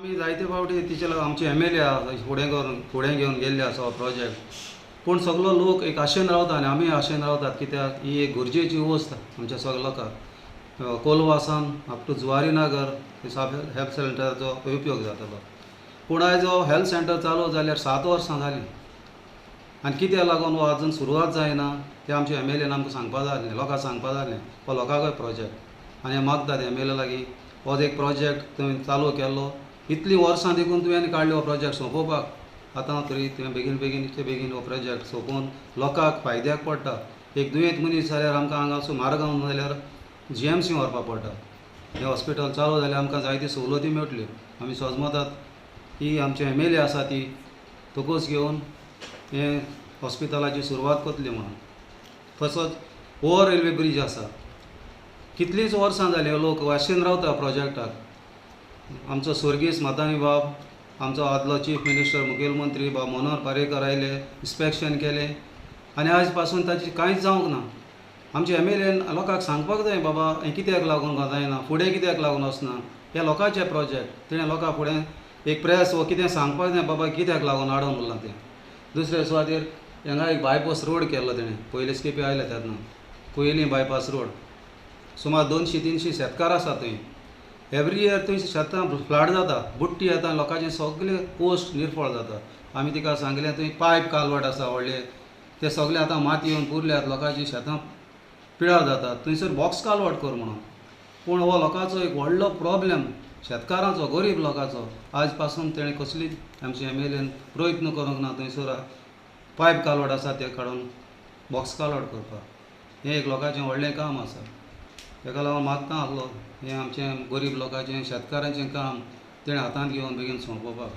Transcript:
आमी जायते फावटी तिचे आमचे एम एल ए आसा, फुडें करून फुडें घेवन गेल्ले आसा हो प्रोजेक्ट, पूण सगलो लोक एक आशेन रावता आनी आमी आशेन रावतात, कित्याक ही एक गरजेची वस्त आमच्या सगल्या लोकांक. कोलवा सावन up two Zuari Nagar health सेंटराचो उपयोग जातलो. पूण आयज हो हेल्थ सेंटर चालू जाल्यार 7 वर्सां जालीं आनी कित्याक लागून हो अजून सुरवात जायना तें आमच्या एम एल एन आमकां सांगपा जाय आसलें, लोकांक सांगपा जाय आसलें. हो लोकांकय प्रोजेक्ट आनी मागतात एम एल ए लागीं हो एक प्रोजेक्ट तुवें चालू केल्लो, इतलीं वर्सां देखून तुवें काडलो हो प्रोजेक्ट सोंपोवपाक, आतां तरी तुवें बेगीन बेगीनचे बेगीन हो प्रोजेक्ट सोंपोवन लोकांक फायद्याक पडटा. एक दुयेंत मनीस जाल्यार आमकां हांगा मारगांव जाल्यार जी एम सी व्हरपाक पडटा. हें हॉस्पिटल चालू जाल्यार आमकां जायती सवलती मेळटल्यो. आमी सजमतात ही आमचे एम एल ए आसा ती तकस घेवन हें हॉस्पिटलाची सुरवात करतली म्हणून. तसोच ओवर रेल्वे ब्रीज आसा, कितलींच वर्सां जालीं लोक आशेन रावता प्रोजेक्टाक. आमचो स्वर्गीस मतानी बाब, आमचो आदलो चीफ मिनिस्टर मुखेलमंत्री बाब मनोहर पर्रीकर आयले, इन्स्पेक्शन केलें आनी आयज पासून ताची कांयच जावंक ना. आमचे एम एल एन लोकांक सांगपाक जाय बाबा हें कित्याक लागून जायना, फुडें कित्याक लागून वचना, हे लोकांचे प्रोजेक्ट तेणें लोकां फुडें एक प्रेस वो कितें सांगपाक जाय बाबा कित्याक लागून आडोवन उरलां तें. दुसरे सुवातेर हांगा एक बायपास रोड केल्लो तेणें, पयलींच खेपे आयले तेन्ना पयलीं बायपास रोड, सुमार 200-300 शेतकार आसा थंय. एवरी इयर थंय शेतां फ्लड जाता, बुडटी येता, लोकांचे सगळे पोस्ट निर्फळ जाता. आमी तिका सांगलें थंय पायप कालवट आसा व्हडले, ते सगळे आतां माती येवन पुरल्यात, लोकांची शेतां पिळार जातात, थंयसर बॉक्स कालवट कर म्हणून. पूण हो लोकांचो एक व्हडलो प्रॉब्लेम, शेतकारांचो, गरीब लोकांचो. आज पासून तेणें कसलीच आमचे एम एल एन प्रयत्न करूंक ना थंयसर पायप कालवट आसा ते काडून बॉक्स कालवट करपाक. हें एक लोकांचें व्हडलें काम आसा, तेका लागून मागता आसलो हें आमचें गरीब लोकांचें शेतकारांचें काम तेणें हातांत घेवन बेगीन सोंपोवपाक.